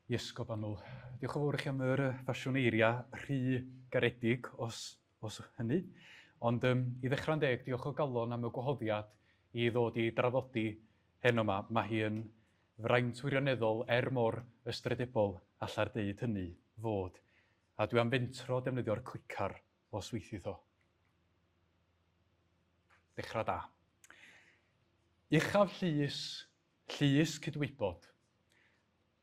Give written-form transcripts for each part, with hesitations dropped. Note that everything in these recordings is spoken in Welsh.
Iesgob annwyl, diolch yn fawr i chi am yr ffasiwn eiriau rhy garedig, os hynny. Ond i ddechrau'n deg, diolch o galon am y gwahoddiad i ddod i draddodi heno yma. Mae hi yn fraint wirioneddol er mor ystrydebol alla'r deud hynny fod. A dwi am fentro defnyddio'r clicar os weithith o. Dechrau da. Uchaf llys, llys cydwybod.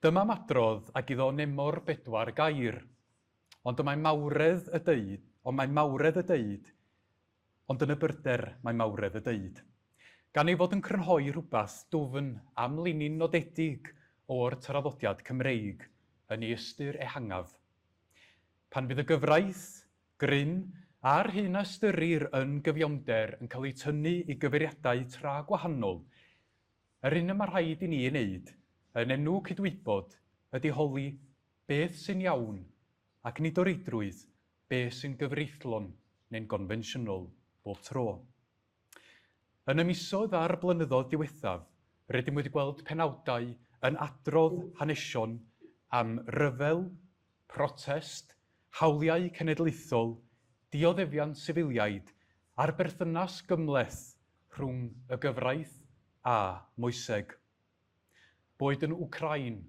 Dyma madrodd ag iddo nemor bedwar gair. Ond y mae mawredd y deud, ond mae mawredd y deud, ond yn y byrder mae mawredd y deud. Gan ei fod yn crynhoi rhywbeth dwfn am linyn nodedig o'r traddodiad Cymreig yn ei ystyr ehangaf. Pan fydd y gyfraith, grym, a'r hyn a ystyrir yn gyfiawnder yn cael eu tynnu i gyfeiriadau tra gwahanol, yr un y mae rhaid i ni ei wneud, yn enw cydwybod, ydy holi beth sy'n iawn ac nid o reidrwydd beth sy'n gyfreithlon neu'n gonfensiynol bob tro. Yn y misoedd a'r blynyddoedd diwethaf, rydym wedi gweld penawdau yn adrodd hanesion am ryfel, protest, hawliau cenedlaethol, dioddefiant sifiliaid a'r berthynas gymhleth rhwng y gyfraith a moeseg. Boed yn Wcráin,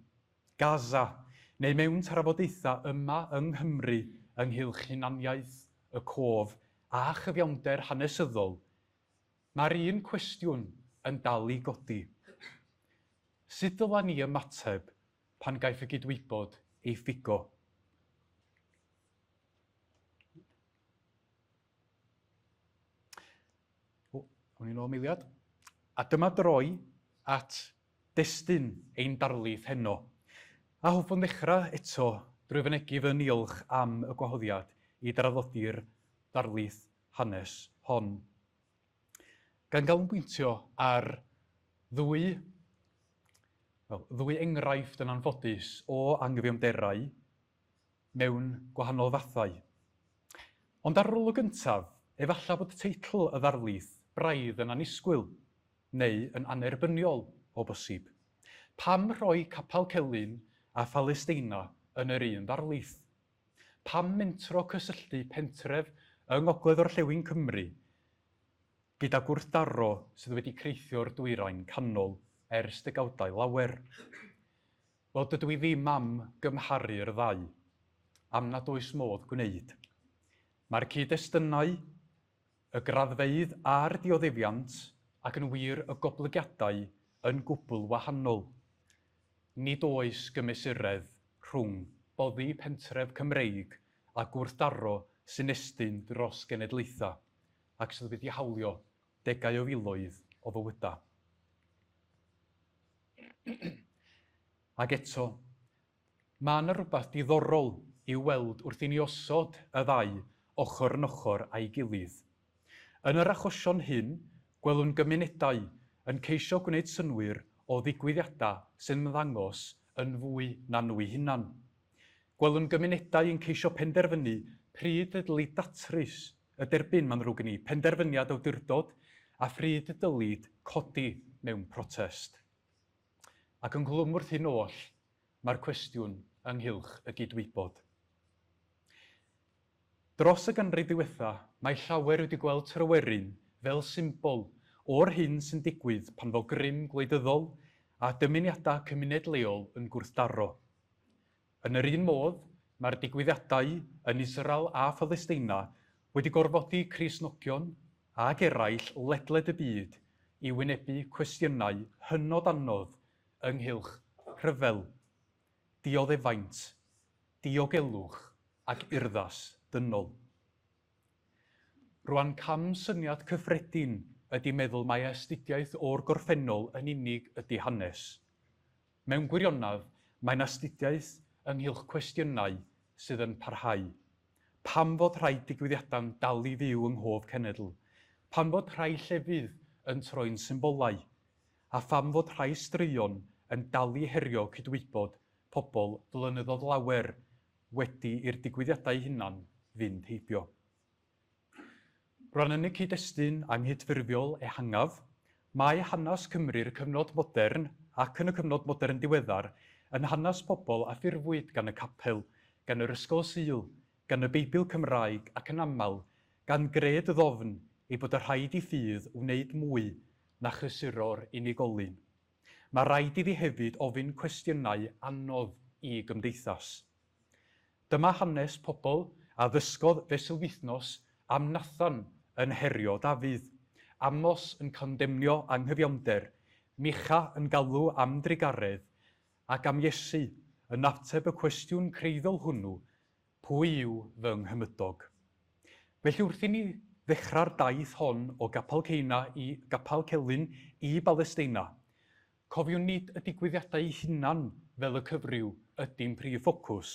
Gaza, neu mewn trafodaethau yma yng Nghymru ynghylch hunaniaeth, y cof a chyfiawnder hanesyddol, mae'r un cwestiwn yn dal i godi. Sut ddyla ni ymateb pan gaiff y gydwybod ei ffigo? O, awn ni nôl am eiliad. A dyma droi at destun ein darlith heno. A hoffwn ddechrau eto drwy fynegi fy niolch am y gwahoddiad i draddodi'r ddarlith hanes hon. Gan ganolbwyntio ar ddwy, wel, ddwy enghraifft yn anffodus o anghyfiawnderau mewn gwahanol fathau. Ond ar yr olwg gyntaf, efallai bod teitl y ddarlith braidd yn annisgwyl, neu yn annerbyniol o bosib. Pam rhoi Capel Celyn a Phalesteina yn yr un ddarlith? Pam mentro cysylltu pentref yng ngogledd-orllewin Cymru gyda gwrthdaro sydd wedi creithio'r Dwyrain Canol ers degawdau lawer? Wel, dydw i ddim am gymharu'r ddau, am nad oes modd gwneud. Mae'r cyd-destunau, y graddfeydd a'r dioddefiant, ac yn wir y goblygiadau, yn gwbl wahanol. Nid oes gymesuredd rhwng boddi pentref Cymreig a gwrthdaro sy'n estyn dros genedlaethau ac sydd wedi hawlio degau o filoedd o fywydau. Ac eto, mae yna rhywbeth diddorol i'w weld wrth i ni osod y ddau ochr yn ochr â'i gilydd. Yn yr achosion hyn, gwelwn gymunedau yn ceisio gwneud synnwyr o ddigwyddiadau sy'n ymddangos yn fwy na nhw'u hunan. Gwelwn gymunedau yn ceisio penderfynu pryd y dylid datrys y derbyn, mae'n ddrwg gen i, penderfyniad awdurdod a phryd y dylid codi mewn protest. Ac ynghlwm wrth hyn oll, mae'r cwestiwn ynghylch y gydwybod. Dros y ganrif ddiwetha, mae llawer wedi gweld Tryweryn fel symbol o'r hyn sy'n digwydd pan fo grym gwleidyddol a dymuniadau cymuned leol yn gwrthdaro. Yn yr un modd, mae'r digwyddiadau yn Israel a Phalesteina wedi gorfodi Cristnogion ac eraill ledled y byd i wynebu cwestiynau hynod anodd ynghylch rhyfel, dioddefaint, diogelwch ac urddas dynol. Rwan, camsyniad cyffredin ydy meddwl mai astudiaeth o'r gorffennol yn unig ydy hanes. Mewn gwirionedd, mae'n astudiaeth ynghylch cwestiynau sydd yn parhau. Pam fod rhai digwyddiadau'n dal i fyw yng nghof cenedl? Pam fod rhai llefydd yn troi'n symbolau? A pham fod rhai straeon yn dal i herio cydwybod pobl flynyddoedd lawer wedi i'r digwyddiadau hunan fynd heibio? Rwan yn y cyd-destun anghydffurfiol ehangaf, mae hanes Cymru'r cyfnod modern ac yn y cyfnod modern diweddar yn hanes pobl a ffurfwyd gan y capel, gan yr Ysgol Sul, gan y Beibl Cymraeg ac yn aml gan gred ddofn ei bod y rhaid i ffydd wneud mwy na chysuro'r unigolyn. Mae rhaid iddi hefyd ofyn cwestiynau anodd i gymdeithas. Dyma hanes pobl a ddysgodd fesul wythnos am Nathan yn herio Dafydd, Amos yn condemnio anghyfiawnder, Micha yn galw am drugaredd, ac am Iesu yn ateb y cwestiwn creiddiol hwnnw, pwy yw fy nghymydog? Felly wrth i ni ddechrau'r daith hon o Gapel Ceina i Gapel Celyn i Balesteina, cofiwn nid y digwyddiadau eu hunan fel y cyfryw ydy'n prif ffocws,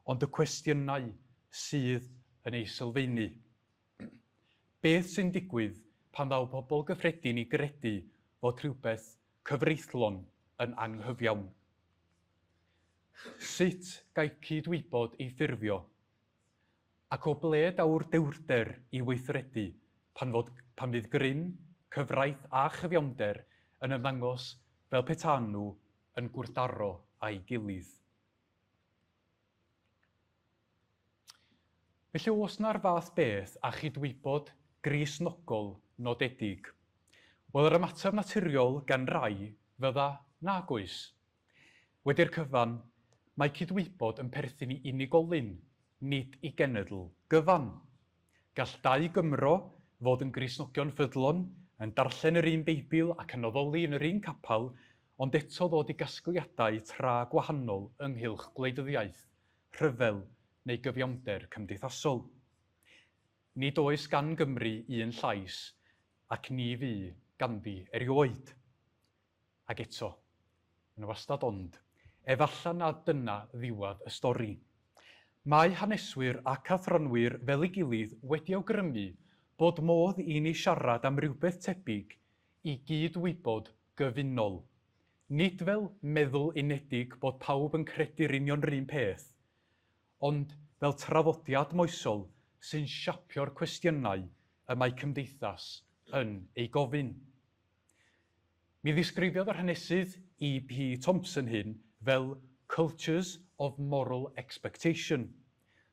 ond y cwestiynau sydd yn eu sylfaenu. Beth sy'n digwydd pan ddaw pobl gyffredin i gredu fod rhywbeth cyfreithlon yn anghyfiawn? Sut gaiff cydwybod ei ffurfio? Ac o ble daw'r dewrder i weithredu pan, fod, pan fydd grym, cyfraith a chyfiawnder yn ymddangos fel petan nhw yn gwrthdaro â'i gilydd? Felly oes na'r fath beth â chydwybod Gristnogol nodedig? Wel, yr ymateb naturiol gan rai fydda nag oes. Wedi'r cyfan, mae cydwybod yn perthyn i unigolyn, nid i genedl gyfan. Gall dau Gymro fod yn Gristnogion ffyddlon, yn darllen yr un Beibl ac yn addoli yn yr un capel, ond eto ddod i gasgliadau tra gwahanol ynghylch gwleidyddiaeth, rhyfel neu gyfiawnder cymdeithasol. Nid oes gan Gymru un llais ac ni fu ganddi erioed. Ac eto, yn wastad ond, efallai nad dyna ddiwedd y stori. Mae haneswyr ac athronwyr fel ei gilydd wedi awgrymu bod modd i ni siarad am rywbeth tebyg i gydwybod gyfunol. Nid fel meddwl unedig bod pawb yn credu'r union yr un peth, ond fel traddodiad moesol sy'n siapio'r cwestiynau y mae cymdeithas yn ei gofyn. Mi ddisgrifiodd yr hanesydd E.P. Thompson hyn fel cultures of moral expectation,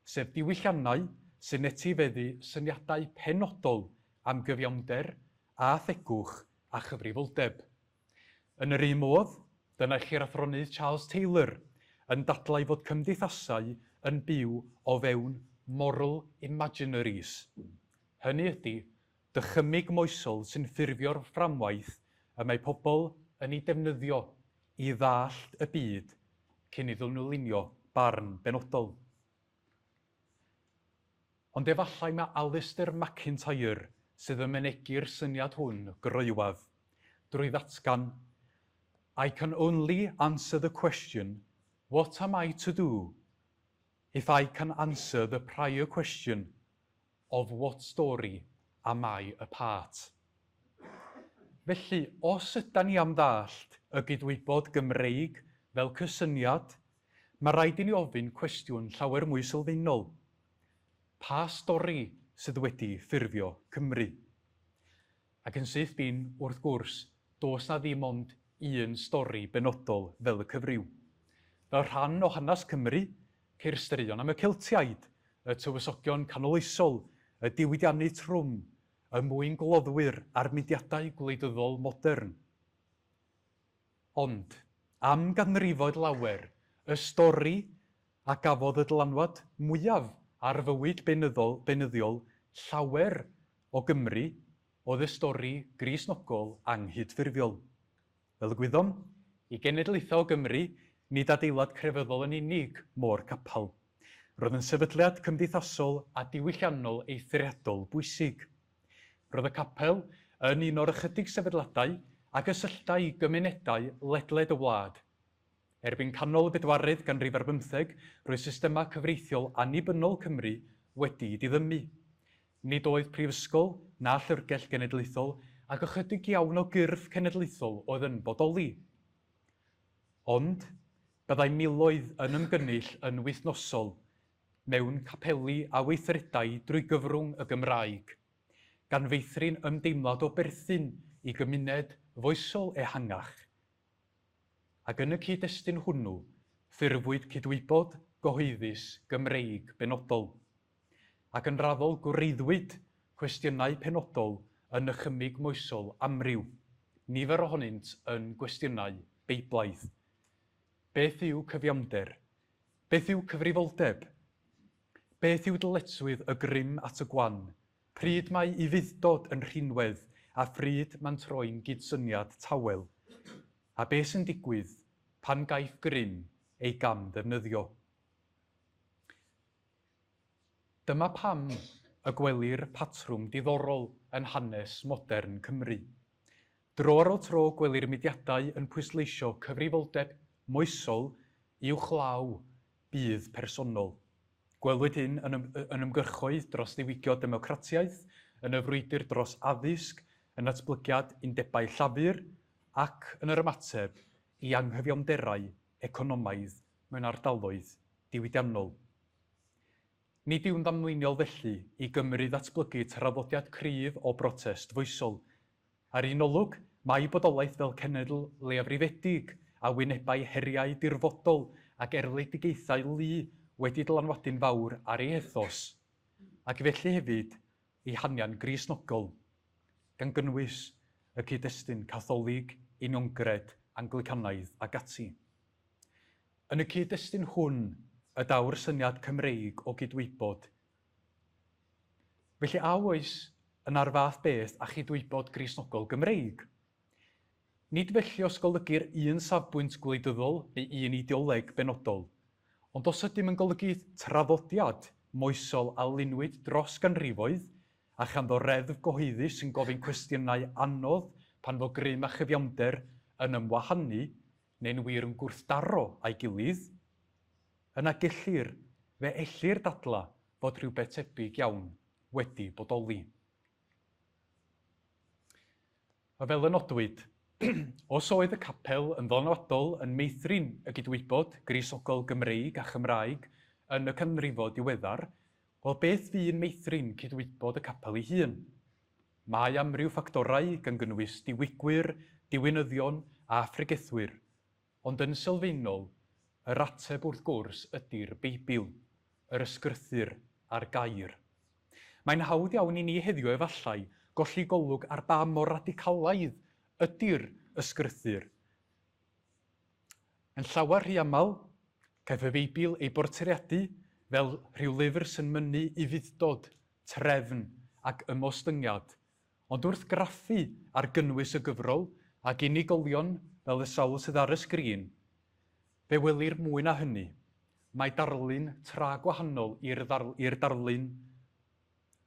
sef diwylliannau sy'n etifeddu syniadau penodol am gyfiawnder a thegwch a chyfrifoldeb. Yn yr un modd, dyna chi'r athronydd Charles Taylor yn dadlau fod cymdeithasau yn byw o fewn moral imaginaries. Hynny ydy, dychymyg moesol sy'n ffurfio'r fframwaith y mae pobl yn ei defnyddio i ddallt y byd cyn iddyn nhw lunio barn benodol. Ond efallai mae Alasdair MacIntyre sydd yn mynegi'r syniad hwn groywaf drwy ddatgan "I can only answer the question, what am I to do, if I can answer the prior question of what story am I a part?" Felly, os ydan ni am ddallt y gydwybod Gymreig fel cysyniad, mae rhaid i ni ofyn cwestiwn llawer mwy sylfaenol. Pa stori sydd wedi ffurfio Cymru? Ac yn syth bin, wrth gwrs, does na ddim ond un stori benodol fel y cyfryw. Fel rhan o hanes Cymru, ceir straeon am y Celtiaid, y tywysogion canoloesol, y diwydiannu trwm, y mwyngloddwyr a'r mudiadau gwleidyddol modern. Ond, am ganrifoedd lawer, y stori a gafodd y dylanwad mwyaf ar fywyd beunyddol, beunyddiol llawer o Gymru oedd y stori Gristnogol anghydffurfiol. Fel y gwyddom, i genedlaethau o Gymru, nid adeilad crefyddol yn unig mo'r capel. Roedd yn sefydliad cymdeithasol a diwylliannol eithriadol bwysig. Roedd y capel yn un o'r ychydig sefydliadau a gysylltai gymunedau ledled y wlad. Erbyn canol y bedwaredd ganrif ar bymtheg, roedd systemau cyfreithiol annibynnol Cymru wedi diddymu. Nid oedd prifysgol na llyfrgell genedlaethol ac ychydig iawn o gyrff cenedlaethol oedd yn bodoli. Ond byddai miloedd yn ymgynnull yn wythnosol mewn capeli a weithredai drwy gyfrwng y Gymraeg, gan feithrin ymdeimlad o berthyn i gymuned foesol ehangach. Ac yn y cyd-destun hwnnw, ffurfwyd cydwybod gyhoeddus Gymreig benodol. Ac yn raddol gwreiddwyd cwestiynau penodol yn nychymyg moesol amryw, nifer ohonynt yn gwestiynau Beiblaidd. Beth yw cyfiawnder? Beth yw cyfrifoldeb? Beth yw dyletswydd y grym at y gwan? Pryd mae ufudd-dod yn rhinwedd a phryd mae'n troi'n gydsyniad tawel? A beth sy'n digwydd pan gaiff grym ei gam ddefnyddio? Dyma pam y gwelir patrwm diddorol yn hanes modern Cymru. Dro ar ôl tro gwelir mudiadau yn pwysleisio cyfrifoldeb moesol uwchlaw budd personol. Gwelwyd hyn yn, yn ymgyrchoedd dros ddiwygio democratiaeth, yn y frwydr dros addysg, yn natblygiad undebau llafur ac yn yr ymateb i anghyfiawnderau economaidd mewn ardaloedd diwydiannol. Nid yw'n ddamweiniol felly i Gymru ddatblygu traddodiad cryf o brotest foesol. Ar un olwg, mae bodolaeth fel cenedl leiafrifedig a wynebai heriau dirfodol ac erledigaethau lu wedi dylanwadu'n fawr ar ei ethos, ac felly hefyd ei hanian Gristnogol, gan gynnwys y cyd-destun Catholig, Uniongred, Anglicanaidd ac ati. Yn y cyd-destun hwn y daw'r syniad Cymreig o gydwybod. Felly a oes yna'r fath beth â chydwybod Gristnogol Gymreig? Nid felly os golygir un safbwynt gwleidyddol neu un ideoleg benodol, ond os ydym yn golygu traddodiad moesol a lunwyd dros ganrifoedd a chanddo reddf gyhoeddus sy'n gofyn cwestiynau anodd pan fo grym a chyfiawnder yn ymwahanu neu'n wir yn gwrthdaro â'i gilydd, yna gellir, fe ellir dadlau fod rhywbeth tebyg iawn wedi bodoli. A fel y nodwyd, os oedd y capel yn ddylanwadol yn meithrin y gydwybod Gristnogol Gymreig a Chymraeg yn y canrifoedd diweddar, wel beth fu'n meithrin cydwybod y capel ei hun? Mae amryw ffactorau gan gynnwys diwygwyr, diwinyddion a phregethwyr, ond yn sylfaenol, yr ateb wrth gwrs ydy'r Beibl, yr ysgrythur a'r gair. Mae'n hawdd iawn i ni heddiw efallai golli golwg ar ba mor radicalaidd ydy'r ysgrythur. Yn llawer rhy aml, caiff y Beibl ei bortreadu fel rhyw lyfr sy'n mynnu ufudd-dod, trefn ac ymostyngiad, ond wrth graffu ar gynnwys y gyfrol ac unigolion fel y sawl sydd ar y sgrin, fe welir mwy na hynny. Mae darlun tra gwahanol i'r i'r darlun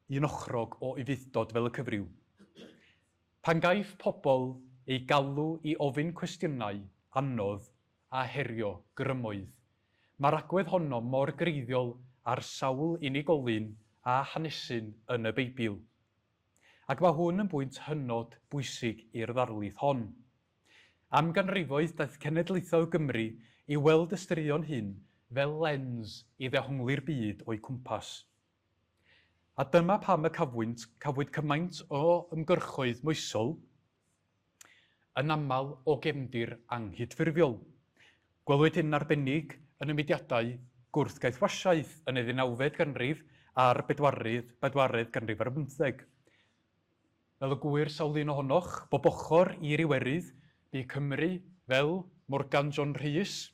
unochrog o ufudd-dod fel y cyfryw. Pan gaiff pobl eu galw i ofyn cwestiynau anodd a herio grymoedd, mae'r agwedd honno mor greiddiol ar sawl unigolyn a hanesyn yn y Beibl. Ac mae hwn yn bwynt hynod bwysig i'r ddarlith hon. Am ganrifoedd daeth cenedlaethau Gymru i weld y straeon hyn fel lens i ddehongli'r byd o'u cwmpas. A dyma pam y cafwynt, cafwyd cymaint o ymgyrchoedd moesol yn aml o gefndir anghydffurfiol. Gwelwyd hyn yn arbennig yn y mudiadau gwrthgaethwasiaeth yn y ddeunawfed ganrif a'r bedwaredd, bedwaredd ganrif ar bymtheg. Fel y gŵyr sawl un ohonoch, bob ochr i'r Iwerydd, bu Cymru fel Morgan John Rhys,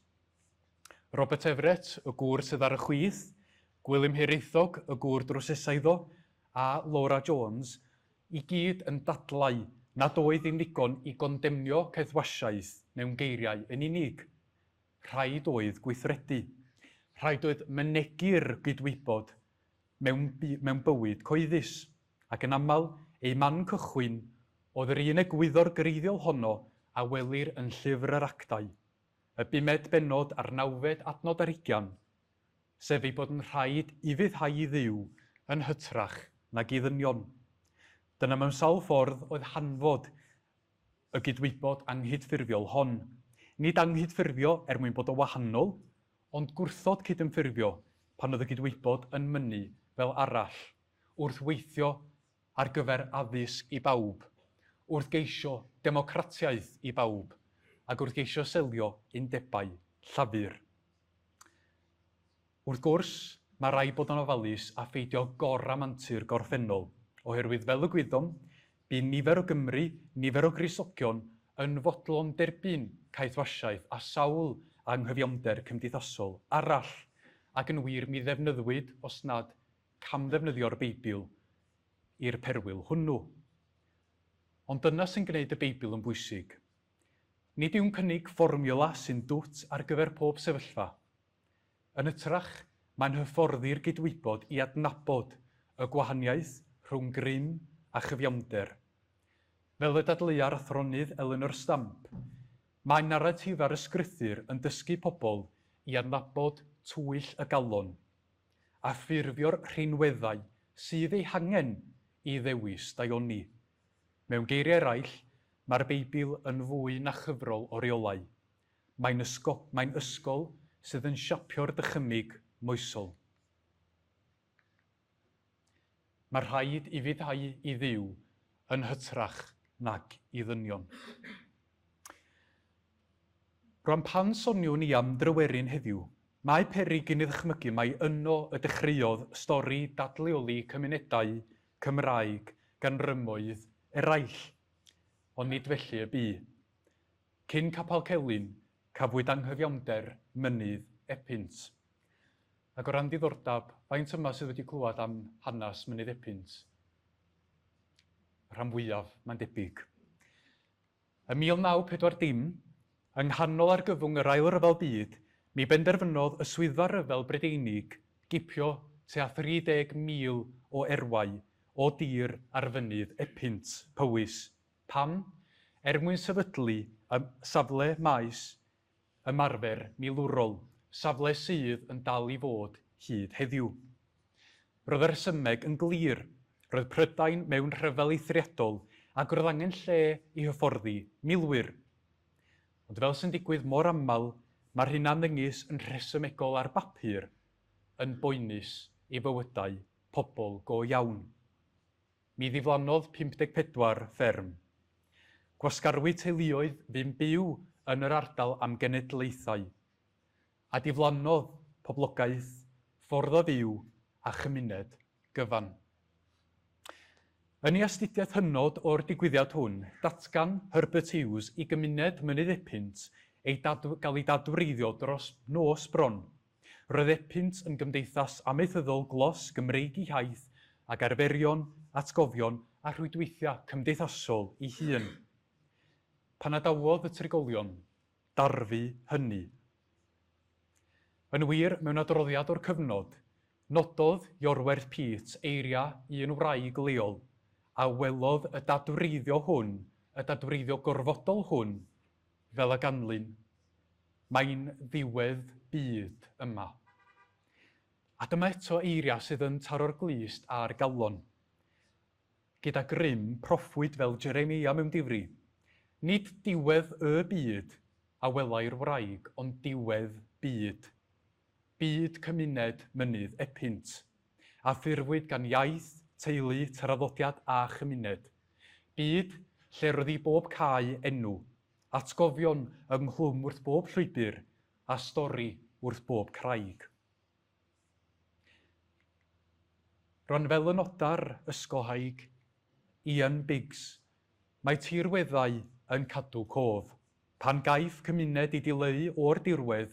Robert Everett, y gŵr sydd ar y chwith, Gwilym Hiraethog, y gŵr drws nesa iddo, a Laura Jones, i gyd yn dadlau nad oedd ddim ddigon i gondemnio caethwasiaeth mewn geiriau yn unig. Rhaid oedd gweithredu. Rhaid oedd mynegi'r gydwybod mewn, mewn bywyd cyhoeddus, ac yn aml eu man cychwyn oedd yr un egwyddor greiddiol honno a welir yn Llyfr yr Actau, y bumed bennod a'r nawfed adnod ar hugain, sef ei bod yn rhaid ufuddhau i Dduw yn hytrach nag i ddynion. Dyna mewn sawl ffordd oedd hanfod y gydwybod anghydffurfiol hon. Nid anghydffurfio er mwyn bod o wahanol, ond gwrthod cydymffurfio pan oedd y gydwybod yn mynnu fel arall, wrth weithio ar gyfer addysg i bawb, wrth geisio democratiaeth i bawb, ac wrth geisio selio undebau llafur. Wrth gwrs, mae rhaid bod yn ofalus a pheidio goramantu'r gorffennol, oherwydd fel y gwyddom, bu nifer o Gymry, nifer o Grisogion, yn fodlon derbyn caethwasiaeth a sawl anghyfiawnder cymdeithasol arall, ac yn wir mi ddefnyddwyd, os nad camddefnyddio'r Beibl, i'r perwyl hwnnw. Ond dyna sy'n gwneud y Beibl yn bwysig. Nid yw'n cynnig fformiwla sy'n dwt ar gyfer pob sefyllfa. Yn hytrach, mae'n hyfforddi'r gydwybod i adnabod y gwahaniaeth rhwng grym a chyfiawnder. Fel y dadleua'r athronydd Eleanor Stamp, mae naratifa'r ysgrythur yn dysgu pobl i adnabod twyll y galon a ffurfio'r rhinweddau sydd eu hangen i ddewis daioni. Mewn geiriau eraill, mae'r Beibl yn fwy na chyfrol o reolau. Mae'n ysgo, mae'n ysgol sydd yn siapio'r dychymyg moesol. Mae rhaid i fuddhau i Dduw yn hytrach nag i ddynion. Rwan pan soniwn i am Dryweryn heddiw, mae peryg i ni ddychmygu mai yno y dechreuodd stori dadleoli cymunedau Cymraeg gan rymoedd eraill. Ond nid felly y bu. Cyn Capel Celyn, cafwyd anghyfiawnder Mynydd Epynt. Ac o ran diddordeb, faint yma sydd wedi clywed am hanes Mynydd Epynt? Y rhan fwyaf, mae'n debyg. Ym 1940, yng nghanol argyfwng yr Ail Ryfel Byd, mi benderfynodd y Swyddfa Ryfel Brydeinig gipio tua 30,000 o erwau o dir ar fynydd Epynt, Powys. Pam? Er mwyn sefydlu y safle maes ymarfer milwrol, safle sydd yn dal i fod hyd heddiw. Roedd y rhesymeg yn glir. Roedd Prydain mewn rhyfel eithriadol ac roedd angen lle i hyfforddi milwyr. Ond fel sy'n digwydd mor aml, mae'r hyn a ddengys yn rhesymegol ar bapur yn boenus i fywydau pobl go iawn. Mi ddiflannodd 54 fferm. Gwasgarwyd teuluoedd fu'n byw yn yr ardal am genedlaethau, a diflannodd poblogaeth, ffordd o fyw a chymuned gyfan. Yn ei astudiaeth hynod o'r digwyddiad hwn, datgan Herbert Hughes i gymuned Mynydd Epynt ei gael ei dadwreiddio dros nos bron. Roedd Epynt yn gymdeithas amaethyddol glos Gymreig ei hiaith ag arferion, atgofion a rhwydweithiau cymdeithasol ei hun. Pan adawodd y trigolion, darfu hynny. Yn wir, mewn adroddiad o'r cyfnod, nododd Iorwerth Peate eiriau un wraig leol a welodd y dadwreiddio hwn, y dadwreiddio gorfodol hwn, fel y ganlyn. Mae'n ddiwedd byd yma. A dyma eto eiriau sydd yn taro'r glust a'r galon. Gyda grym proffwyd fel Jeremia mewn difri. Nid diwedd y byd a welai'r wraig, ond diwedd byd. Byd cymuned Mynydd Epynt, a ffurfwyd gan iaith, teulu, traddodiad a chymuned. Byd lle roedd i bob cae enw, atgofion ynghlwm wrth bob llwybr a stori wrth bob craig. Rwan fel y nodar ysgolhaig Ian Biggs, mae tirweddau yn cadw cof. Pan gaiff cymuned ei dileu o'r dirwedd,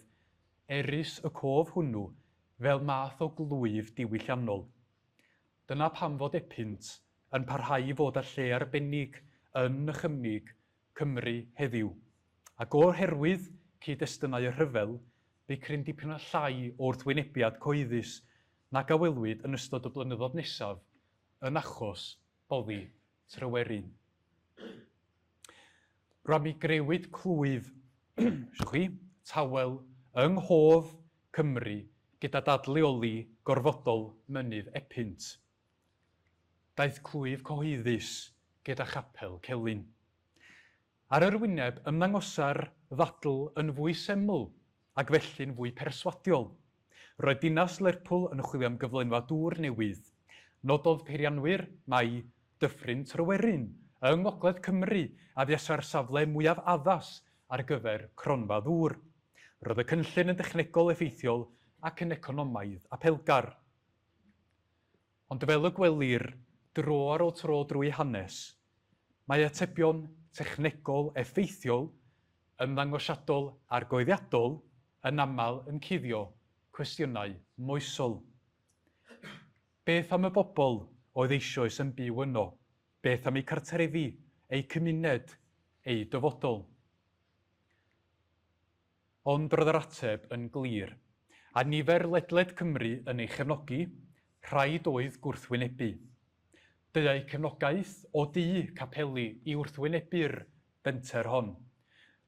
erys y cof hwnnw fel math o glwyf diwylliannol. Dyna pam fod Epynt yn parhau i fod â lle arbennig yn nychymyg Cymru heddiw. Ac oherwydd cyd-destunau y rhyfel, bu cryn dipyn o llai o wrthwynebiad cyhoeddus nag a welwyd yn ystod y blynyddoedd nesaf yn achos boddi Tryweryn. Rwan mi grëwyd clwyf, chi, tawel yng nghof Cymru gyda dadleoli gorfodol Mynydd Epynt. Daeth clwyf cyhoeddus gyda Chapel Celyn. Ar yr wyneb, ymddangosa'r ddadl yn fwy seml ac felly'n fwy perswadiol. Roedd dinas Lerpwl yn chwilio am gyflenwad dŵr newydd. Nododd peirianwyr mai Dyffryn Tryweryn yng Ngogledd Cymru a fuasai'r safle mwyaf addas ar gyfer cronfa ddŵr. Roedd y cynllun yn dechnegol effeithiol ac yn economaidd apelgar. Ond fel y gwelir dro ar ôl tro drwy hanes, mae atebion technegol effeithiol, ymddangosiadol argyhoeddiadol yn aml yn cuddio cwestiynau moesol. Beth am y bobl oedd eisoes yn byw yno? Beth am eu cartrefi, eu cymuned, eu dyfodol? Ond roedd yr ateb yn glir, a nifer ledled Cymru yn ei chefnogi, rhaid oedd gwrthwynebu. Deuai cefnogaeth o du capeli i wrthwynebu'r fenter hon.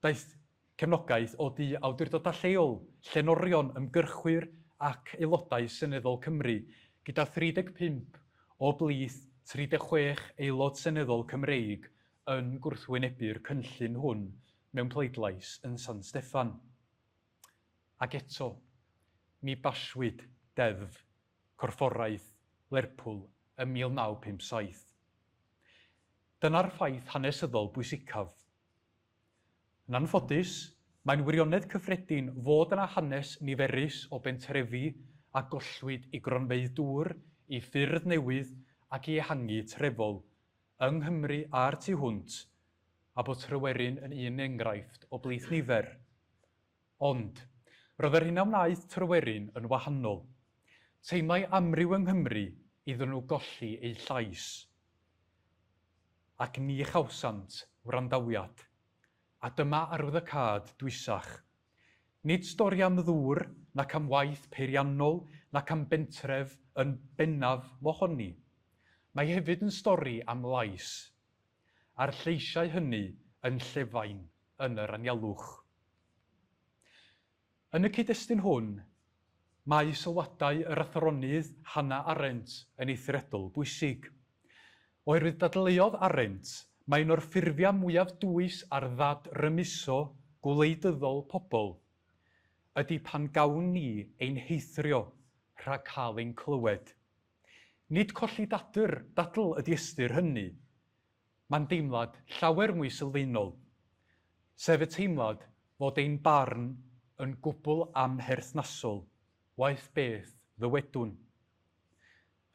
Daeth cefnogaeth o du awdurdodau lleol, llenorion, ymgyrchwyr ac aelodau seneddol Cymru, gyda 35 o blith 36 aelod seneddol Cymreig yn gwrthwynebu'r cynllun hwn mewn pleidlais yn San Steffan. Ac eto, mi basiwyd Deddf Corfforaeth Lerpwl ym 1957. Dyna'r ffaith hanesyddol bwysicaf. Yn anffodus, mae'n wirionedd cyffredin fod yna hanes niferus o bentrefi a gollwyd i gronfeydd dŵr, i ffyrdd newydd ac i ehangu trefol, yng Nghymru a'r tu hwnt, a bod Tryweryn yn un enghraifft o blith nifer. Ond, roedd yr hyn a wnaeth Tryweryn yn wahanol. Teimlai amryw yng Nghymru iddyn nhw golli eu llais. Ac ni chawsant wrandawiad. A dyma arwyddocâd dwysach. Nid stori am ddŵr, nac am waith peiriannol, nac am bentref yn bennaf mohoni. Mae hefyd yn stori am lais. A'r lleisiau hynny yn llefain yn yr anialwch. Yn y cyd-destun hwn, mae sylwadau yr athronydd Hannah Arendt yn eithriadol bwysig. Oherwydd dadleuodd Arendt mai un o'r ffurfiau mwyaf dwys ar ddad-rymuso gwleidyddol pobl ydy pan gawn ni ein heithrio rhag cael ein clywed. Nid colli dadr, dadl ydy ystyr hynny. Mae'n deimlad llawer mwy sylfaenol, sef y teimlad fod ein barn yn gwbl amherthnasol, waeth beth ddywedwn.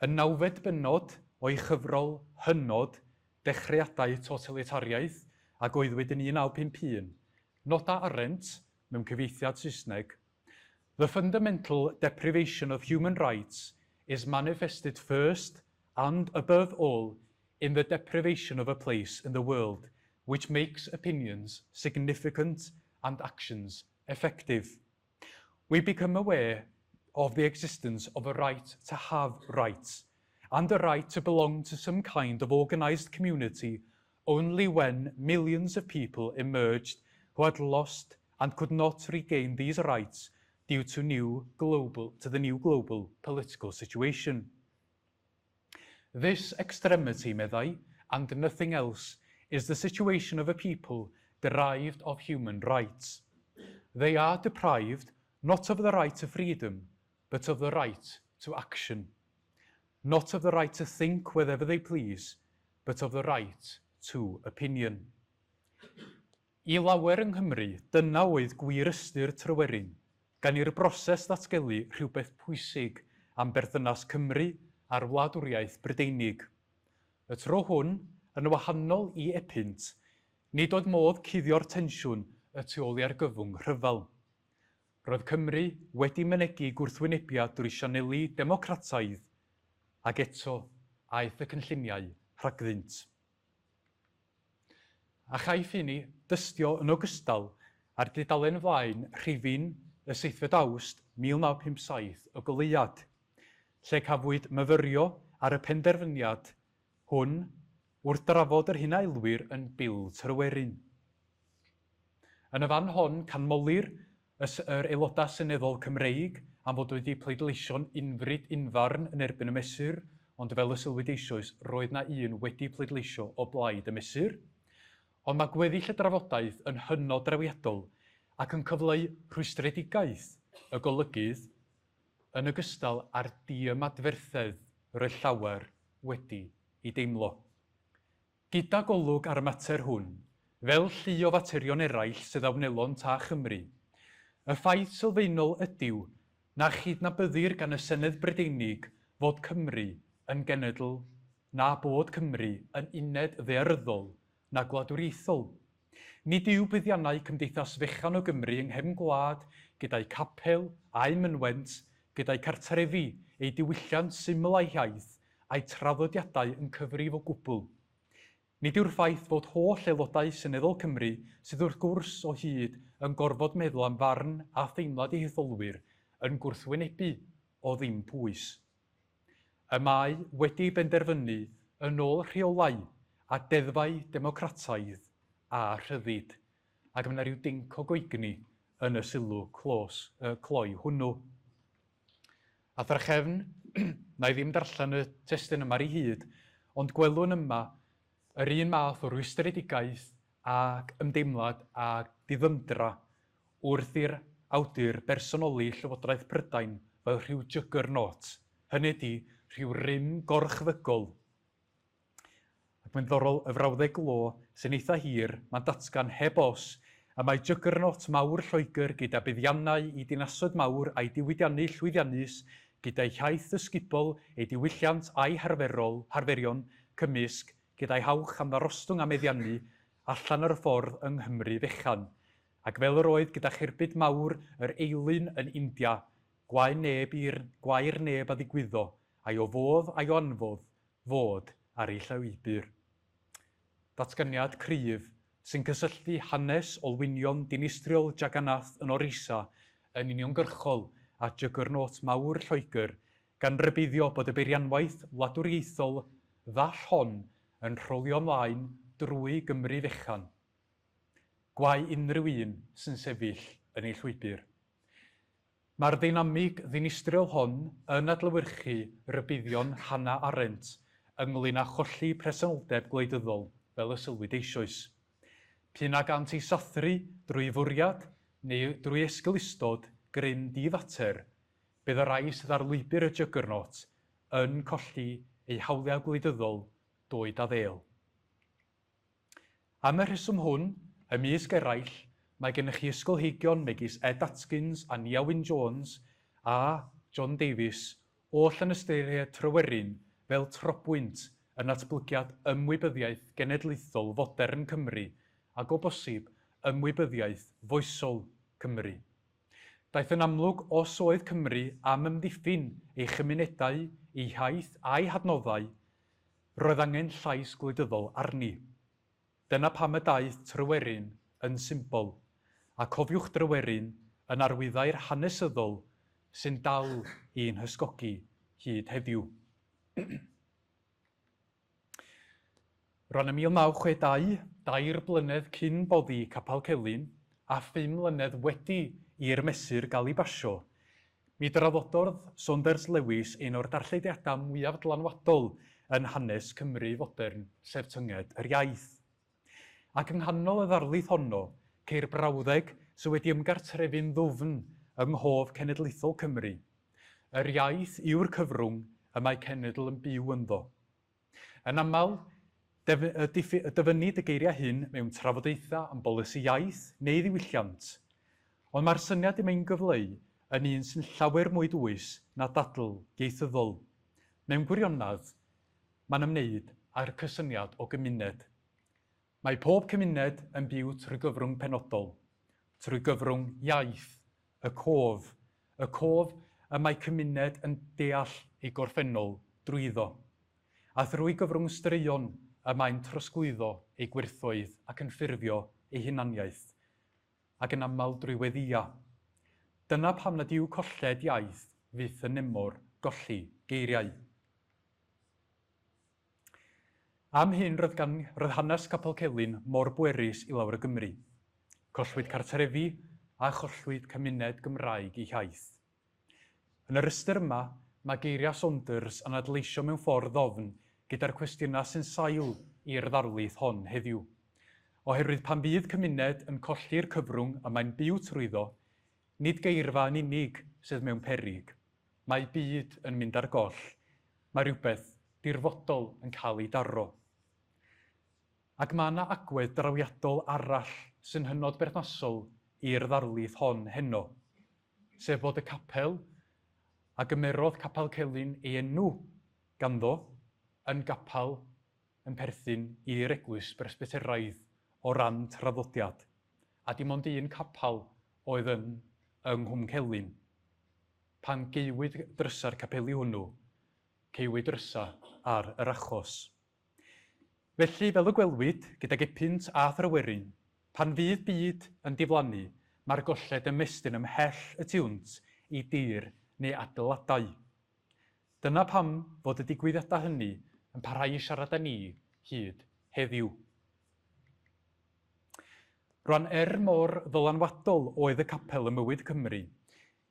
Y nawfed bennod o'i chyfrol hynod Dechreuadau Totalitariaeth a gyhoeddwyd yn 1951, noda Arendt, mewn cyfieithiad Saesneg, "The fundamental deprivation of human rights is manifested first and above all in the deprivation of a place in the world which makes opinions significant and actions effective. We become aware of the existence of a right to have rights and a right to belong to some kind of organised community only when millions of people emerged who had lost and could not regain these rights due to the new global political situation. This extremity," meddai, "and nothing else, is the situation of a people deprived of human rights. They are deprived not of the right to freedom, but of the right to action. Not of the right to think whatever they please, but of the right to opinion." I lawer yng Nghymru, dyna oedd gwir ystyr Tryweryn, gan i'r broses ddatgelu rhywbeth pwysig am berthynas Cymru a'r wladwriaeth Brydeinig. Y tro hwn, yn wahanol i Epynt, nid oedd modd cuddio'r tensiwn y tu ôl i argyfwng rhyfel. Roedd Cymru wedi mynegi gwrthwynebiad drwy sianeli democrataidd, ac eto aeth y cynlluniau rhagddynt. A chaiff hynny dystio yn ogystal ar dudalen flaen rhifyn y 7 Awst 1957 y Goleuad, lle cafwyd myfyrio ar y penderfyniad hwn wrth drafod yr hyn a elwir yn Bil Tryweryn. Yn y fan hon, canmolir yr aelodau seneddol Cymreig am fod wedi pleidleisio'n unfryd unfarn yn erbyn y mesur, ond fel y sylwyd eisoes, roedd na un wedi pleidleisio o blaid y mesur. Ond mae gweddill y drafodaeth yn hynod drawiadol ac yn cyfleu rhwystredigaeth y golygydd yn ogystal â'r diymadferthedd roedd llawer wedi ei deimlo. Gyda golwg ar y mater hwn, Fel llu o faterion eraill sydd a wnelont â Chymru, y ffaith sylfaenol ydyw na chydnabyddir gan y Senedd Brydeinig fod Cymru yn genedl, na bod Cymru yn uned ddaearyddol na gwladwriaethol. Nid yw buddiannau cymdeithas fechan o Gymru yng nghefn gwlad, gyda'u capel a'u mynwent, gyda'u cartrefi, eu diwylliant syml a'u hiaith, a'u traddodiadau yn cyfrif o gwbl. Nid yw'r ffaith fod holl aelodau seneddol Cymru, sydd wrth gwrs o hyd yn gorfod meddwl am farn a theimlad eu hetholwyr, yn gwrthwynebu o ddim pwys. Y mae wedi ei benderfynu yn ôl rheolau a deddfau democrataidd a rhyddid, ac mae yna rhyw dinc o goegni yn y sylw clos, cloi hwnnw. A thrachefn, na i ddim darllen y testun yma ar ei hyd, ond gwelwn yma yr un math o rwystredigaeth ac ymdeimlad a diddymdra wrth i'r awdur bersonoli Llywodraeth Prydain fel rhyw juggernaut, hynny ydi, rhyw rym gorchfygol. Ac mae'n ddiddorol, y frawddeg glo, sy'n eitha hir, mae'n datgan heb os, y mae juggernaut mawr Lloegr gyda buddiannau i dinasoedd mawr a'i diwydiannu llwyddiannus gyda'i hiaith ysgubol, ei diwylliant a'i harferol, harferion cymysg, gyda'i hawch am ddarostwng a meddiannu, allan ar y ffordd yng Nghymru fechan. Ac fel yr oedd gyda cherbyd mawr yr eilun yn India, gwae neb i'r, gwae'r neb a ddigwyddo, a'i o fodd a'i o anfodd, fod ar ei llwybr. Datganiad cryf sy'n cysylltu hanes olwynion dinistriol Jagannath yn Orissa yn uniongyrchol â juggernaut mawr Lloegr, gan rybuddio bod y beirianwaith wladwriaethol ddall hon yn rholio ymlaen drwy Gymru fechan. Gwae unrhyw un sy'n sefyll yn ei llwybr. Mae'r ddeinamig ddinistriol hon yn adlewyrchu rhybuddion Hannah Arendt ynglŷn â cholli presenoldeb gwleidyddol, fel y sylwyd eisoes. P'un a gânt eu sathru drwy fwriad neu drwy esgeulustod grym di-fater, bydd y rhai sydd ar lwybr y juggernaut yn colli eu hawliau gwleidyddol doed a ddêl. Am y rheswm hwn, ymysg eraill, mae gennych chi ysgolheigion megis Ed Atkins a Nia Wyn Jones a John Davies, oll yn ystyried Tryweryn fel trobwynt yn natblygiad ymwybyddiaeth genedlaethol fodern Cymru ac o bosib ymwybyddiaeth foesol Cymru. Daeth yn amlwg os oedd Cymru am amddiffyn ei chymunedau, ei hiaith a'i hadnoddau, roedd angen llais gwleidyddol arni. Dyna pam y daeth Tryweryn yn symbol, a cofiwch Dryweryn yn arwyddair hanesyddol sy'n dal i'n hysgogi hyd heddiw. Rwan ym 1962, dair blynedd cyn boddi Capel Celyn, a phum mlynedd wedi i'r mesur gael ei basio, mi draddododd Saunders Lewis un o'r darllediadau mwyaf dylanwadol yn hanes Cymru fodern, sef Tynged yr Iaith. Ac yng nghanol y ddarlith honno, ceir brawddeg sydd wedi ymgartrefu'n ddwfn yng nghof cenedlaethol Cymru. Yr iaith yw'r cyfrwng y mae cenedl yn byw ynddo. Yn aml, dyfynnid y geiriau hyn mewn trafodaethau am bolisi iaith neu ddiwylliant. Ond mae'r syniad y mae'n gyfleu yn un sy'n llawer mwy dwys na dadl ieithyddol. Mewn gwirionedd, mae'n ymwneud â'r cysyniad o gymuned. Mae pob cymuned yn byw trwy gyfrwng penodol, trwy gyfrwng iaith, y cof, y cof y mae cymuned yn deall ei gorffennol drwyddo, a thrwy gyfrwng straeon y mae'n trosglwyddo ei gwerthoedd ac yn ffurfio ei hunaniaeth, ac yn aml drwy weddïau. Dyna pam nad yw colled iaith fyth yn nemor golli geiriau. Am hyn roedd gan roedd hanes Capel Celyn mor bwerus i lawer o Gymry. Collwyd cartrefi a chollwyd cymuned Gymraeg ei hiaith. Yn yr ystyr yma, mae geiriau Saunders yn adleisio mewn ffordd ddofn gyda'r cwestiynau sy'n sail i'r ddarlith hon heddiw. Oherwydd pan fydd cymuned yn colli'r cyfrwng y mae'n byw trwyddo, nid geirfa yn unig sydd mewn peryg. Mae byd yn mynd ar goll. Mae rhywbeth dirfodol yn cael ei daro. Ac mae yna agwedd drawiadol arall sy'n hynod berthnasol i'r ddarlith hon heno, sef bod y capel a gymerodd Capel Celyn ei enw ganddo yn gapel yn perthyn i'r Eglwys Bresbyteraidd o ran traddodiad, a dim ond un capel oedd yn yng Nghwm Celyn. Pan gaewyd drysa'r capeli hwnnw, caewyd drysa ar yr achos. Felly, fel y gwelwyd gydag Epynt a Thryweryn, pan fydd byd yn diflannu, mae'r golled ymestyn ymhell y tu hwnt i dir neu adeiladau. Dyna pam fod y digwyddiadau hynny yn parhau i siarad â ni hyd heddiw. Rwan, er mor ddylanwadol oedd y capel ym mywyd Cymru,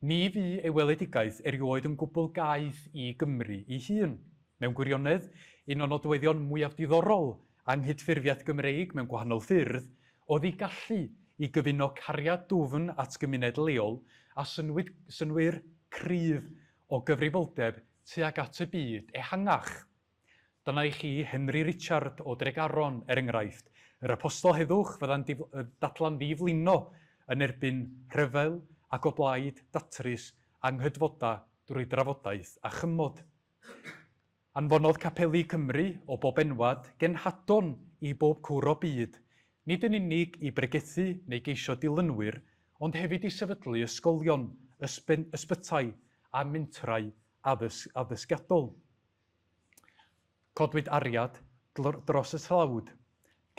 ni fu ei weledigaeth erioed yn gwbl gaeth i Gymru ei hun. Mewn gwirionedd, un o nodweddion mwyaf diddorol anghydffurfiaeth Gymreig mewn gwahanol ffyrdd oedd ei gallu i gyfuno cariad dwfn at gymuned leol a synnwyr cryf o gyfrifoldeb tuag at y byd ehangach. Dyna i chi Henry Richard o Dregaron, er enghraifft, yr apostol heddwch fydda'n dadla'n ddiflino yn erbyn rhyfel ac o blaid datrys anghydfodau drwy drafodaeth a chymod. Anfonodd capeli Cymru o bob enwad genhadon i bob cwr o byd, nid yn unig i bregethu neu geisio dilynwyr, ond hefyd i sefydlu ysgolion, ysbytai a mentrau addysgiadol. Codwyd ariad dros y tlawd,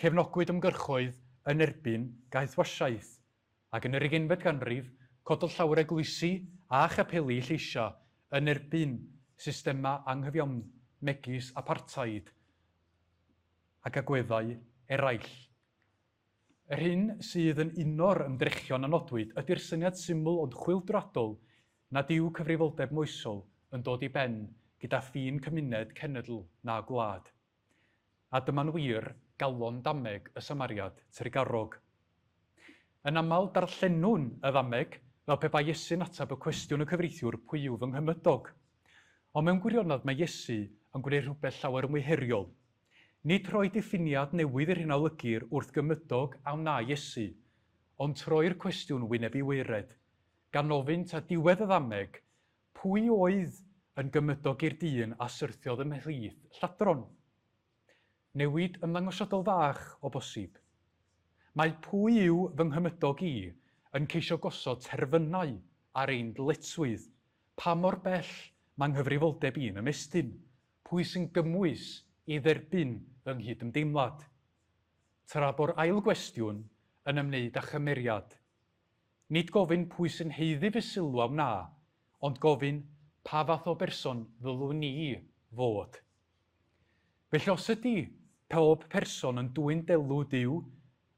cefnogwyd ymgyrchoedd yn erbyn gaethwasiaeth, ac yn yr ugeinfed ganrif, cododd llawer eglwysi a chapeli lleisiau yn erbyn systemau anghyfiawn megis apartheid ac agweddau eraill. Yr hyn sydd yn uno'r ymdrechion a nodwyd ydy'r syniad syml ond chwyldroadol nad yw cyfrifoldeb moesol yn dod i ben gyda ffin cymuned, cenedl na gwlad. A dyma'n wir galon dameg y Samariad trugarog. Yn aml darllenwn y ddameg fel pe bai Iesu'n ateb y cwestiwn y cyfreithiwr pwy yw fy nghymydog. Ond mewn gwirionedd mae Iesu yn gwneud rhywbeth llawer mwy heriol. Nid rhoi diffiniad newydd i'r hyn a olygir wrth gymydog a wna Iesu, ond troi'r cwestiwn wyneb i waered, gan ofyn ta diwedd y ddameg, pwy oedd yn gymydog i'r dyn a syrthiodd ymhlith lladron? Newid ymddangosiadol fach o bosib. Mae pwy yw fy nghymydog i yn ceisio gosod terfynau ar ein dyletswydd, pa mor bell mae nghyfrifoldeb i'n ymestyn, pwy sy'n gymwys i dderbyn fy nghydymdeimlad. Tra bo'r ail gwestiwn yn ymwneud â chymeriad. Nid gofyn pwy sy'n haeddu fy sylw a wna, ond gofyn pa fath o berson ddylwn ni fod. Felly os ydy pob person yn dwyn delw Duw,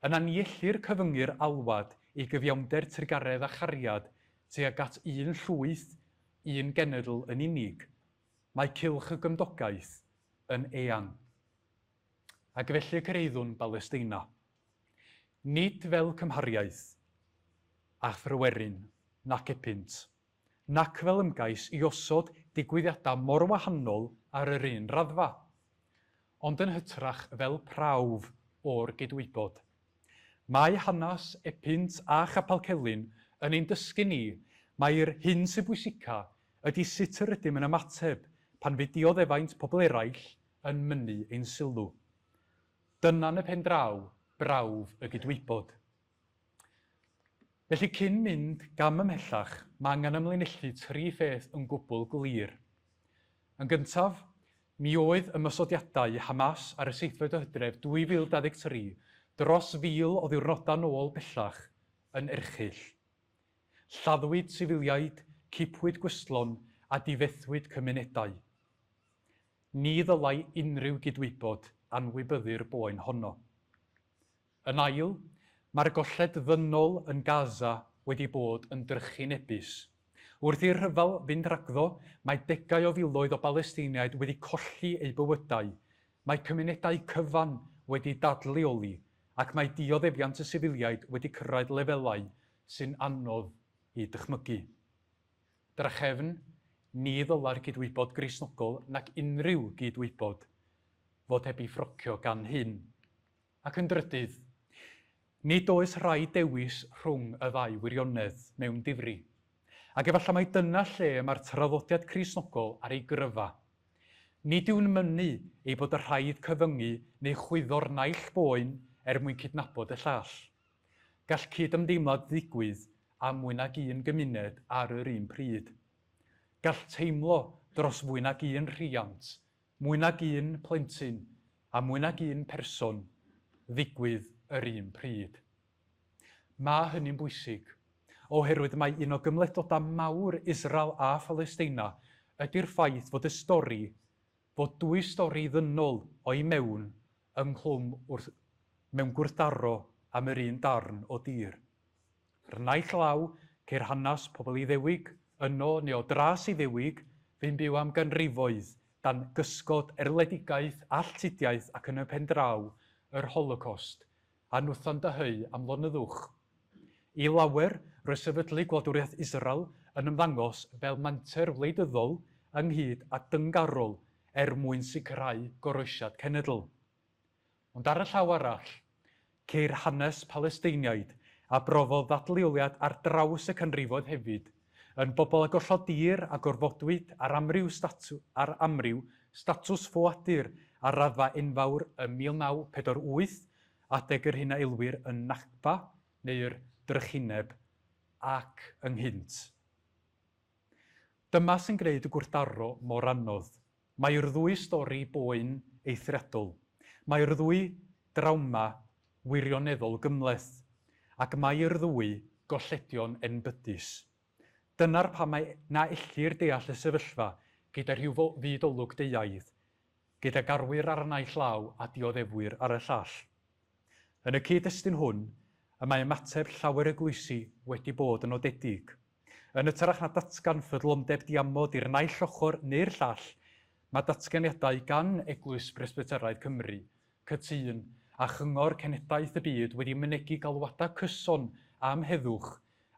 yna ni ellir cyfyngu'r alwad i gyfiawnder trugaredd a chariad tuag at un llwyth, un genedl yn unig. Mae cylch y gymdogaeth yn eang. Ac felly y cyrhaeddwn Balesteina. Nid fel cymhariaeth a Thryweryn nac Epynt, nac fel ymgais i osod digwyddiadau mor wahanol ar yr un raddfa, ond yn hytrach fel prawf o'r gydwybod. Mae hanes Epynt a Chapel Celyn yn ein dysgu ni mai'r hyn sy'n bwysica ydy sut yr ydym yn ymateb pan fydd dioddefaint pobl eraill yn mynnu ein sylw. Dyna yn y pen draw brawf y gydwybod. Felly cyn mynd gam ymhellach, mae angen ymlinellu tri pheth yn gwbl glir. Yn gyntaf, mi oedd ymosodiadau Hamas ar y 7 o Hydref 2023 dros 1,000 o ddiwrnodau nôl bellach yn erchyll. Lladdwyd sifiliaid, cipwyd gwystlon a difethwyd cymunedau. Ni ddylai unrhyw gydwybod anwybyddu'r boen honno. Yn ail, mae'r golled ddynol yn Gaza wedi bod yn drychinebus. Wrth i'r rhyfel fynd rhagddo, mae degau o filoedd o Balesteiniaid wedi colli eu bywydau. Mae cymunedau cyfan wedi dadleoli ac mae dioddefiant y sifiliaid wedi cyrraedd lefelau sy'n anodd i dychmygu. Drachefn, ni ddylai'r gydwybod Gristnogol nac unrhyw gydwybod fod heb ei phrocio gan hyn. Ac yn drydydd, nid oes rhaid dewis rhwng y ddau wirionedd mewn difri. Ac efallai mai dyna lle mae'r traddodiad Cristnogol ar ei gryfa. Nid yw'n mynnu ei bod y rhaid cyfyngu neu chwyddo'r naill boen er mwyn cydnabod y llall. Gall cydymdeimlad ddigwydd â mwy nag un gymuned ar yr un pryd. Gall teimlo dros fwy nag un rhiant, mwy nag un plentyn a mwy nag un person ddigwydd yr un pryd. Mae hynny'n bwysig, oherwydd mai un o gymhlethdodau mawr Israel a Phalesteina ydy'r ffaith fod y stori, fod dwy stori ddynol o'i mewn ynghlwm wrth, mewn gwrthdaro am yr un darn o dir. Ar y naill law, ceir hanes pobl Iddewig yno neu o dras Iddewig fu'n byw am ganrifoedd dan gysgod erledigaeth, alltudiaeth ac yn y pen draw, yr Holocost, a nwtho'n dyheu am lonyddwch. I lawer, roedd sefydlu gwladwriaeth Israel yn ymddangos fel menter wleidyddol ynghyd â dyngarol er mwyn sicrhau goroesiad cenedl. Ond ar y llaw arall, ceir hanes Palesteiniaid a brofodd ddadleoliad ar draws y canrifoedd hefyd, yn bobl a gollodd dir a gorfodwyd ar amryw, statw, ar amryw statws ffoadur ar raddfa enfawr ym 1948, adeg yr hyn a elwir yn Nakba neu'r drychineb ac ynghynt. Dyma sy'n gwneud y gwrthdaro mor anodd. Mae'r ddwy stori boen eithriadol. Mae'r ddwy drawma wirioneddol gymhleth, ac mae'r ddwy golledion enbydus. Dyna'r pam mae na ellir deall y sefyllfa gyda rhyw fyd-olwg deuaidd, gyda garwyr ar y naill law a dioddefwyr ar y llall. Yn y cyd-destun hwn, y mae ymateb llawer eglwysi wedi bod yn nodedig. Yn hytrach na datgan ffyddlondeb diamod i'r naill ochr neu'r llall, mae datganiadau gan Eglwys Bresbyteraidd Cymru, Cytûn, a Chyngor Cenhedlaeth y Byd wedi mynegi galwadau cyson am heddwch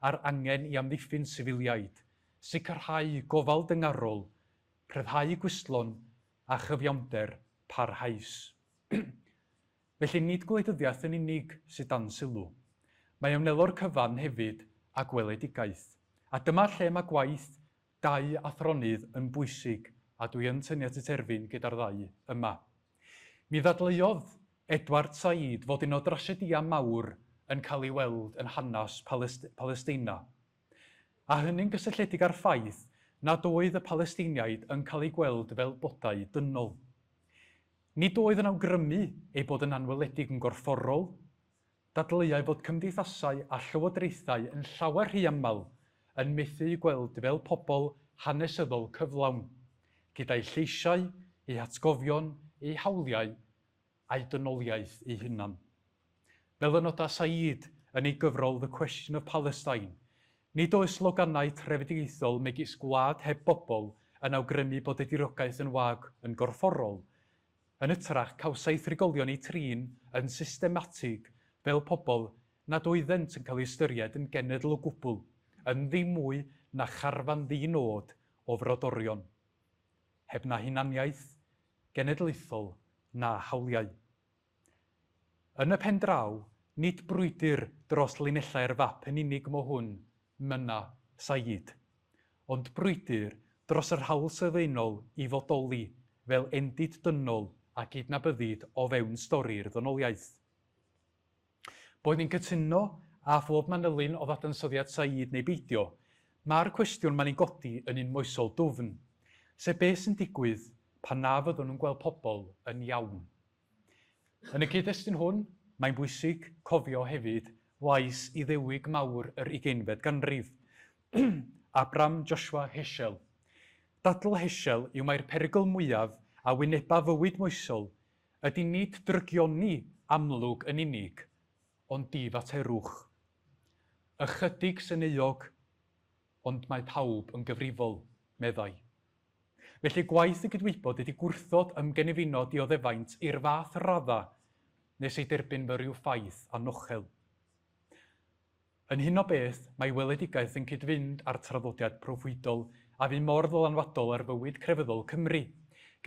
a'r angen i amddiffyn sifiliaid, sicrhau gofal dyngarol, rhyddhau gwystlon a chyfiawnder parhaus. Felly nid gwleidyddiaeth yn unig sydd dan sylw. Mae a wnelo'r cyfan hefyd â gweledigaeth. A dyma lle mae gwaith dau athronydd yn bwysig, a dwi yn tynnu at y terfyn gyda'r ddau yma. Mi ddadleuodd Edward Said fod un o drasiedïau mawr yn cael ei weld yn hanes Palesteina. A hynny'n gysylltiedig â'r ffaith nad oedd y Palesteiniaid yn cael eu gweld fel bodau dynol. Nid oedd yn awgrymu eu bod yn anweledig yn gorfforol, dadleuai fod cymdeithasau a llywodraethau yn llawer rhy aml yn methu eu gweld fel pobl hanesyddol cyflawn, gyda'u lleisiau, eu hatgofion, eu hawliau a'u dynoliaeth eu hunan. Fel y noda Said yn ei gyfrol The Question of Palestine, nid oes sloganau trefedigaethol megis gwlad heb bobl yn awgrymu bod y diriogaeth yn wag yn gorfforol. Yn hytrach, cawsai thrigolion eu trin yn systematig fel pobl nad oeddent yn cael eu ystyried yn genedl o gwbl, yn ddim mwy na charfan ddi-nod o frodorion, heb na hunaniaeth genedlaethol na hawliau. Yn y pen draw, nid brwydr dros linellau'r fap yn unig mo hwn, mynna Said, ond brwydr dros yr hawl sylfaenol i fodoli fel endid dynol a gydnabyddid o fewn stori'r ddynoliaeth. Boed ni'n cytuno â phob manylyn o ddadansoddiad Said neu beidio, mae'r cwestiwn mae'n ei godi yn un moesol dwfn, sef beth sy'n digwydd pan na fyddwn yn gweld pobl yn iawn. Yn y cyd-destun hwn, mae'n bwysig cofio hefyd lais Iddewig mawr yr ugeinfed ganrif, Abram Joshua Heschel. Dadl Heschel yw mai'r perygl mwyaf a wyneba fywyd moesol ydy nid drygioni amlwg yn unig, ond difaterwch. Ychydig sy'n euog, ond mae pawb yn gyfrifol, meddai. Felly gwaith y gydwybod ydy gwrthod ymgynefino dioddefaint i'r fath radda nes ei derbyn fel rhyw ffaith anochel. Yn hyn o beth, mae weledigaeth yn cyd-fynd â'r traddodiad proffwydol a fu mor ddylanwadol ar fywyd crefyddol Cymru,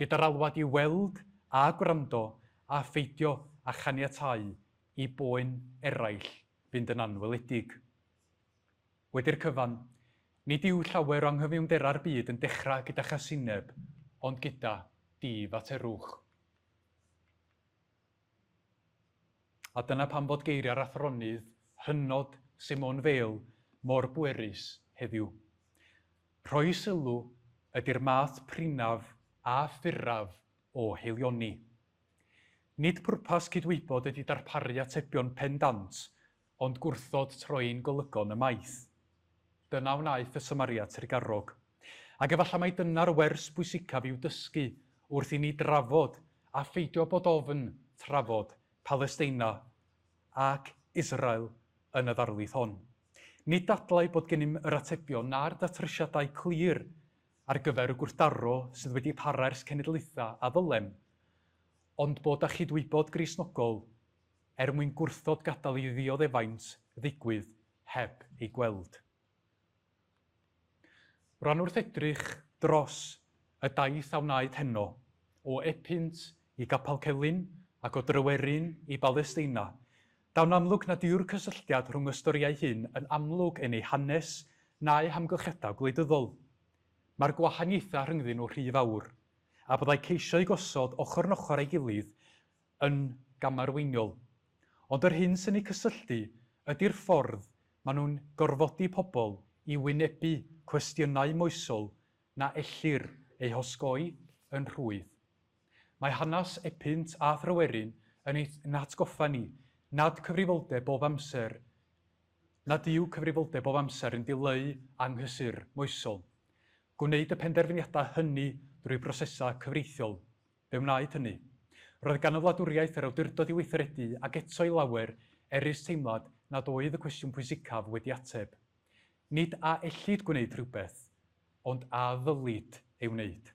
gyda'r alwad i weld a gwrando a pheidio a chaniatáu i boen eraill fynd yn anweledig. Wedi'r cyfan, nid yw llawer o anghyfiawnderau'r byd yn dechrau gyda chasineb, ond gyda difaterwch. A dyna pam fod geiriau'r athronydd hynod Simone Weil mor bwerus heddiw. Rhoi sylw ydy'r math prinaf a phuraf o haelioni. Nid pwrpas cydwybod ydy darparu atebion pendant, ond gwrthod troi'n golygon ymaith. Dyna wnaeth y Samaria Trugarog. Ac efallai mai dyna'r wers bwysicaf i'w dysgu wrth i ni drafod a pheidio bod ofn trafod Palesteina ac Israel yn y ddarlith hon. Nid dadlau bod gennym yr atebion na'r datrysiadau clir ar gyfer y gwrthdaro sydd wedi para ers cenedlaethau a ddylem, ond bod â chydwybod Gristnogol er mwyn gwrthod gadael i ddioddefaint ddigwydd heb ei gweld. Rwan wrth edrych dros y daith a wnaed heno, o Epynt i Gapel Celyn ac o Dryweryn i Balesteina, daw'n amlwg nad yw'r cysylltiad rhwng y storïau hyn yn amlwg yn eu hanes na'u hamgylchiadau gwleidyddol. Mae'r gwahaniaethau rhyngddyn nhw rhy fawr, a byddai ceisio eu gosod ochr yn ochr â'i gilydd yn gamarweiniol. Ond yr hyn sy'n eu cysylltu ydy'r ffordd maen nhw'n gorfodi pobl i wynebu cwestiynau moesol na ellir eu hosgoi yn rhwydd. Mae hanes Epynt a Thryweryn yn ein hatgoffa ni nad cyfrifoldeb bob amser nad yw cyfrifoldeb bob amser yn dileu anghysur moesol. Gwneud y penderfyniadau hynny drwy brosesau cyfreithiol. Fe wnaed hynny. Roedd gan y wladwriaeth yr awdurdod i weithredu ac eto i lawer erys teimlad nad oedd y cwestiwn pwysicaf wedi ateb. Nid a ellid gwneud rhywbeth, ond a ddylid ei wneud.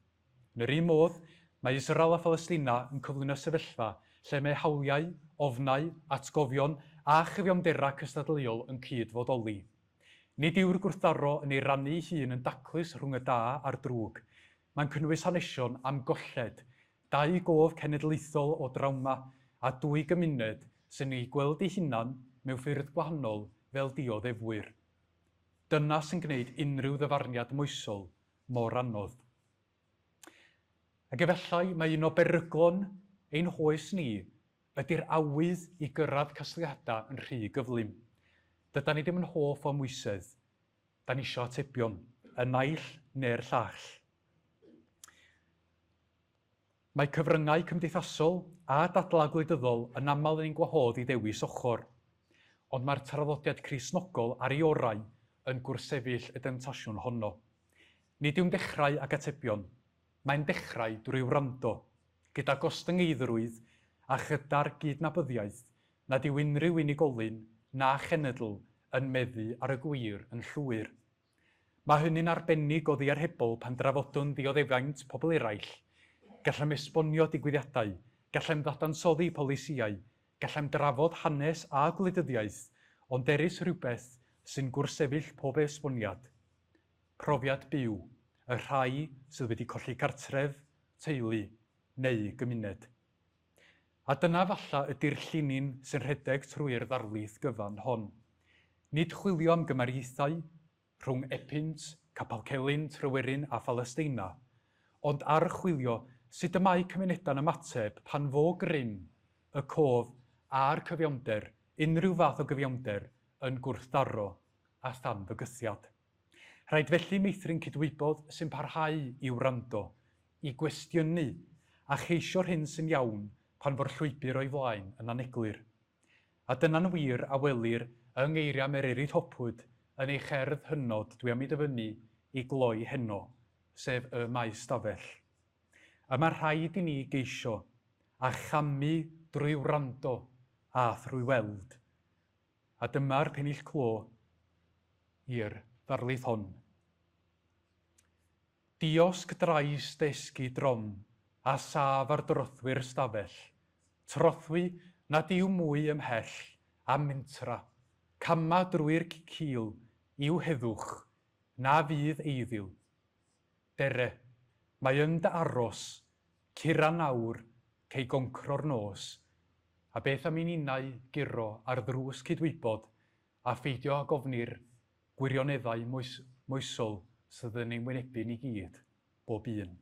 Yn yr un modd, mae Israel a Phalestina yn cyflwyno sefyllfa lle mae hawliau, ofnau, atgofion a chyfiawnderau cystadleuol yn cyd-fodoli. Nid yw'r gwrthdaro yn ei rannu ei hun yn daclus rhwng y da a'r drwg. Mae'n cynnwys hanesion am golled, dau gof cenedlaethol o drawma a dwy gymuned sy'n ei gweld eu hunan mewn ffyrdd gwahanol fel dioddefwyr. Dyna sy'n gwneud unrhyw ddyfarniad moesol mor anodd. Ac efallai mae un o beryglon ein hoes ni ydy'r awydd i gyrraedd casgliadau yn rhy gyflym. Dydan ni ddim yn hoff o amwysedd. Da ni isio atebion, y naill neu'r llall. Mae cyfryngau cymdeithasol a dadlau gwleidyddol yn aml yn ein gwahodd i ddewis ochr, ond mae'r traddodiad Cristnogol ar ei orau yn gwrthsefyll y demtasiwn honno. Nid yw'n dechrau ag atebion, mae'n dechrau drwy wrando, gyda gostyngeiddrwydd a chyda'r gydnabyddiaeth nad yw unrhyw unigolyn na chenedl yn meddu ar y gwir yn llwyr. Mae hynny'n arbennig o ddiarhebol pan drafodwn ddioddefaint pobl eraill. Gallem esbonio digwyddiadau, gallem ddadansoddi polisïau, gallem drafod hanes a gwleidyddiaeth, ond erys rhywbeth sy'n gwrthsefyll pob esboniad. Profiad byw, y rhai sydd wedi colli cartref, teulu neu gymuned. A dyna falla ydy'r llinyn sy'n rhedeg trwy'r ddarlith gyfan hon. Nid chwilio am gymariaethau rhwng Epynt, Capel Celyn, Tryweryn a Phalesteina, ond archwilio sut y mae cymunedau'n ymateb pan fo grym, y cof a'r cyfiawnder, unrhyw fath o gyfiawnder, yn gwrthdaro a than fygythiad. Rhaid felly meithrin cydwybod sy'n parhau i wrando, i gwestiynu, a cheisio'r hyn sy'n iawn pan fo'r llwybr o'i flaen yn aneglur. A dyna'n wir a welir yng ngeiriau Mererid Hopwood yn ei cherdd hynod dwi am ei dyfynnu i gloi heno, sef Y Maes Stafell. Y mae rhaid i ni geisio a chamu drwy wrando a thrwy weld. A dyma'r pennill clo i'r ddarlith hon. Diosg drais desgu drom a saf ar drothwy'r stafell, trothwy nad yw mwy ymhell a mentra, cama drwy'r cil i'w heddwch, na fydd eiddil. Dere, mae yn dy aros, cura nawr, cei goncro'r nos, A beth am i ninnau guro ar ddrws cydwybod a pheidio ag ofni'r gwirioneddau moesol sydd yn ein wynebu ni gyd, bob un.